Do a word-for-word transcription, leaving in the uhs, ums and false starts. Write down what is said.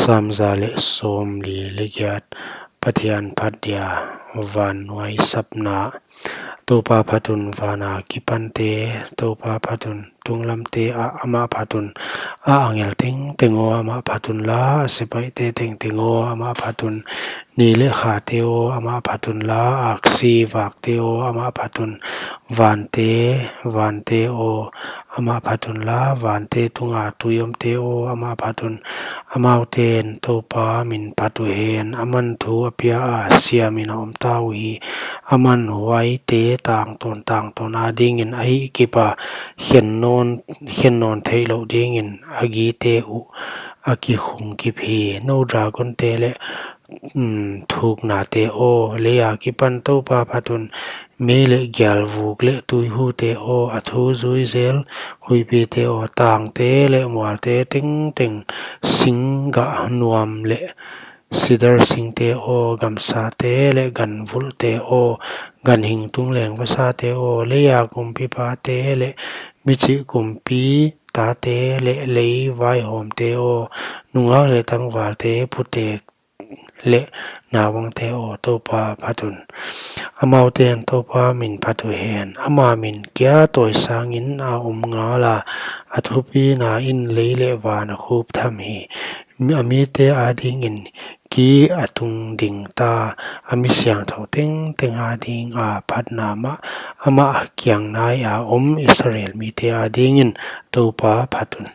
Sam za leh sawmli leh giat. Pathian phat dia vannuai sapna. Toupa phat un, van a kipante. Toupa phat un, tunglamte ah amah phat un. A angel tengteng aw, amah phat unla, a sepaihte tengteng aw, amah phat un. Ni leh khate aw, amah phat unla, aksi vakte aw, amah phat un. Vante, vante aw, amah phat unla, vante tunga tui omte aw, amah phat un. Amaute'n Toupa min phat uhen, aman thu a pia a, siam in a om ta uhi. Aman huaite tangtawn tangtawn adingin a hihkip a, khen nawn, khen nawn theihlouh dingin a gite uh a kikhung kip hi. Nou dragonte leh, um, thuknate aw, lei a kipan Toupa phat un. Mei leh gialvuk leh tuihute aw, a thu zui zel huihpite aw, tangte leh mualte tengteng, singgah nuam leh sidar singte aw, gamsate leh ganvulhte aw, ganhing tung leng vasate aw, lei a kumpipate leh michih kumpi tate leh lei vaihawmte aw, nungak leh tangvalte, phutek leh naupangte aw, Toupa phat un. Amaute'n Toupa min phat uhen, ama min kia tawi sangin a om ngal a, a thupina in lei leh van a khup tham hi. A mite adingin ki a tung ding ta, a mi siangthou tengteng adinga phatna mah, amah kiang nai a om Israel mite adingin Toupa phat un.